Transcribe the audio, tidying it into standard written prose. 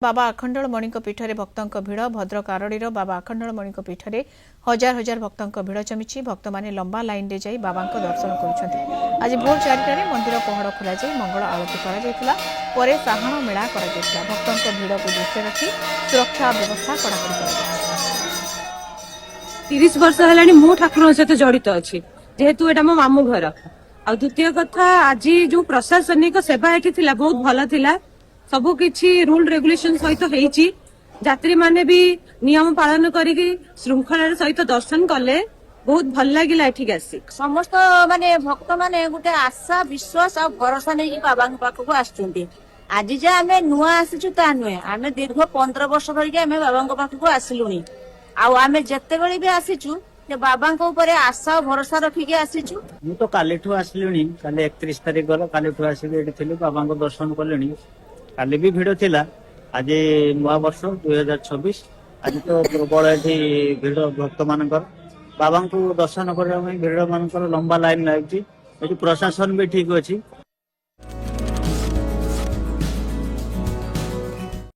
ବାବା ଆଖଣ୍ଡଳମଣିଙ୍କ ପୀଠରେ ଭକ୍ତଙ୍କ ଭିଡ଼। ଭଦ୍ରକ ଆରଡ଼ିର ବାବା ଆଖଣ୍ଡଳମଣିଙ୍କ ପୀଠରେ ହଜାର ହଜାର ଭକ୍ତଙ୍କ ଭିଡ଼ ଜମିଛି। ଭକ୍ତମାନେ ଲମ୍ବା ଲାଇନରେ ଯାଇ ବାବାଙ୍କ ଦର୍ଶନ କରୁଛନ୍ତି। ଆଜି ଭୋର 4ଟାରେ ମନ୍ଦିର ପହଡ଼ ଖୋଲାଯାଇ ମଙ୍ଗଳ ଆଳତୀ କରାଯାଇଥିଲା। ପରେ ସାହାଣ ମେଳା କରାଯାଇଥିଲା। ଭକ୍ତଙ୍କ ଭିଡ଼କୁ ଦୃଷ୍ଟିରେ ରଖି ସୁରକ୍ଷା ବ୍ୟବସ୍ଥା କଡ଼ାକଡ଼ି କରାଯାଇଛି। 30 ବର୍ଷ ହେଲାଣି ମୁଁ ଠାକୁରଙ୍କ ସହିତ ଜଡିତ ଅଛି, ଯେହେତୁ ଏଇଟା ମୋ ମାମୁଁ ଘର। ଆଉ ଦ୍ୱିତୀୟ କଥା, ଆଜି ଯୋଉ ପ୍ରଶାସନିକ ସେବା ଏଠି ଥିଲା, ବହୁତ ଭଲ ଥିଲା। ସବୁ କିଛି ରୁଲ ରେଗୁଲେସନ ସହିତ ହେଇଛି। ଯାତ୍ରୀ ମାନେ ବି ନିୟମ ପାଳନ କରିକି ଶୃଙ୍ଖଳାର ସହିତ ଦର୍ଶନ କଲେ। ବହୁତ ଭଲ ଲାଗିଲା ଏଠିକି ଆସି। ସମସ୍ତ ମାନେ ଭକ୍ତ ମାନେ ଗୋଟେ ଆଶା, ବିଶ୍ୱାସ ଆଉ ଭରସା ନେଇକି ବାବାଙ୍କ ପାଖକୁ ଆସୁଛନ୍ତି। ଆଜି ଯେ ଆମେ ନୂଆ ଆସିଛୁ ତା ନୁହେଁ, ଆମେ ଦୀର୍ଘ 15 ବର୍ଷ ଧରିକି ଆମେ ବାବାଙ୍କ ପାଖକୁ ଆସିଲୁଣି। ଆଉ ଆମେ ଯେତେବେଳେ ବି ଆସିଛୁ, ସେ ବାବାଙ୍କ ଉପରେ ଆଶା ଆଉ ଭରସା ରଖିକି ଆସିଛୁ। ମୁଁ ତ କାଲିଠୁ ଆସିଲିଣି। କାଲି 31 ତାରିଖ ଗଲା, କାଲିଠୁ ଆସିକି ଏଠି ଥିଲି, ବାବାଙ୍କ ଦର୍ଶନ କଲିଣି। କାଲି ବି ଭିଡ ଥିଲା। ଆଜି ନୂଆ ବର୍ଷ 2026। ଆଜି ତ ପ୍ରବଳ ଏଠି ଭିଡ ଭକ୍ତ ମାନଙ୍କର। ବାବାଙ୍କୁ ଦର୍ଶନ କରିବା ପାଇଁ ଭିଡ ମାନଙ୍କର ଲମ୍ବା ଲାଇନ ଲାଗୁଛି। ଏଠି ପ୍ରଶାସନ ବି ଠିକ ଅଛି।